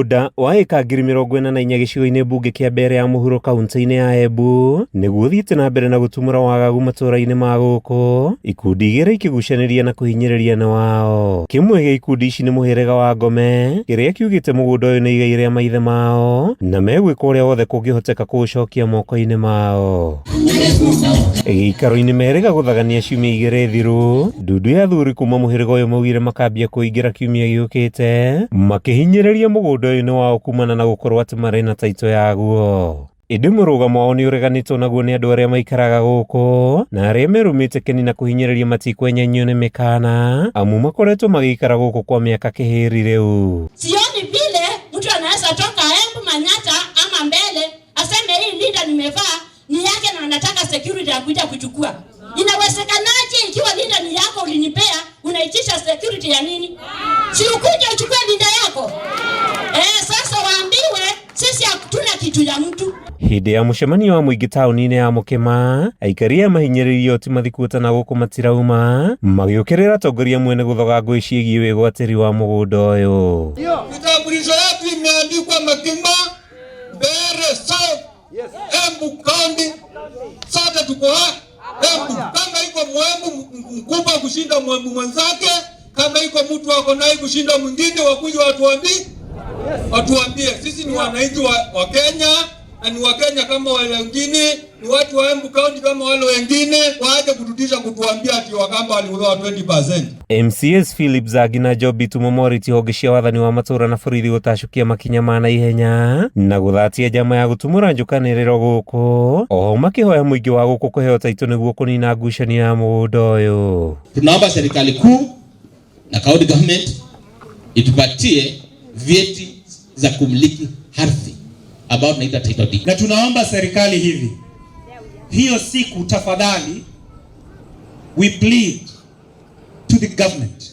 Mũgũnda wa ĩka 44,000 gĩcigo-inĩ mbunge kĩa Mbeere ya mũhuro kaunti-inĩ ya Embu nĩguo ũthiĩte na mbere na gũtumũra wagagu matũũra-inĩ ma gũkũ, ikundi igĩrĩ ikĩgucanĩria na kũhinyĩrĩria nĩ wao. Kĩmwe gĩa ikundi ici nĩ mũhĩrĩga wa Ngome kĩrĩa kiugĩte mũgũnda ũyũ nĩ igai rĩa maithe mao na megwĩka ũrĩa wothe kũngĩhoteka kũũcokia moko-inĩ mao. Gĩikaro-inĩ merĩga gũthagania ciumia igĩrĩ thiru, ndundu ya athuri kuma mũhĩrĩga ũyũ maugire makambia kũingĩra kiumia gĩũkĩte makĩhinyĩrĩria mũgũnda ũyũ nĩ wao kumana na gũkorwo atĩ marĩ na taito yaguo. Ĩndĩ mũrũgamo wao nĩ ũreganĩtwo naguo nĩ andũ arĩa maikaraga gũkũ na arĩa merũmĩte keni na kũhinyĩrĩria matikwenyenyio nĩ mĩkana amu makoretwo magĩikara gũkũ kwa mĩaka kĩhĩri rĩu. Sioni vile mtu anaweza toka Embu, Manyata ama mbele aseme hii linda nimevaa ni yake na anataka security akuja kuchukua. Inawezekanaje ikiwa linda ni yako ulinipea, unaitisha security ya nini? Si ukuje uchukue linda yako? Sasa waambiwe sisi hatuna kitu ya mtu. Hĩndĩ ya mũcemanio wa mũingĩ taũni-inĩ ya Mũkĩma, aikari a mahinyĩrĩirio ti mathikuota na gũkũ matirauma, magĩũkĩrĩra atongoria amwe nĩ gũthoga ngũĩ ciĩgiĩ wĩgwatĩri wa mũgũnda ũyũ. Kitambulisho yetu imeandikwa Makima, Mbeere South, Embu County. Sote tuko Embu. Kama iko mwembu mkubwa kushinda mwembu mwenzake, kama iko mtu ako naye kushinda mwingine, wakuje watuambie. Watuambie sisi ni wananchi wa Kenya na ni Wakenya kama wale wengine, ni watu wa Embu County kama wale wengine, waache kututisha kutuambia ati Wakamba waliuliwa 20%. MCAs Philip Zagi na Jobi Tumomoriti honge cia wathani wa matũra na borithi gũtacũkia makinya ma naihenya na gũthatia njama ya gũtumũra njũkanĩrĩro gũkũ, oho makĩhoya mũingĩ wa gũkũ kũheo taitũ nĩguo kũnina ngucanio ya mũgũnda ũyũ. Tunaomba serikali kuu na county government itupatie vyeti za kumiliki ardhi ambao tunaita title deed. Na tunaomba serikali hivi, hiyo siku tafadhali, we plead to the government.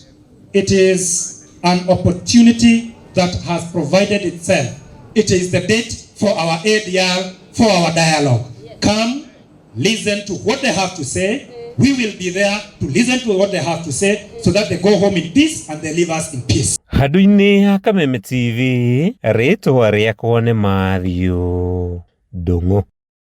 It is an opportunity that has provided itself. It is the date for our ADR, for our dialogue. Come, listen to what they have to say. We will be there to listen to what they have to say so that they go home in peace and they leave us in peace. Handũ-inĩ ha Kameme TV, rĩtwa rĩakwa nĩ Matthew Ndung'u.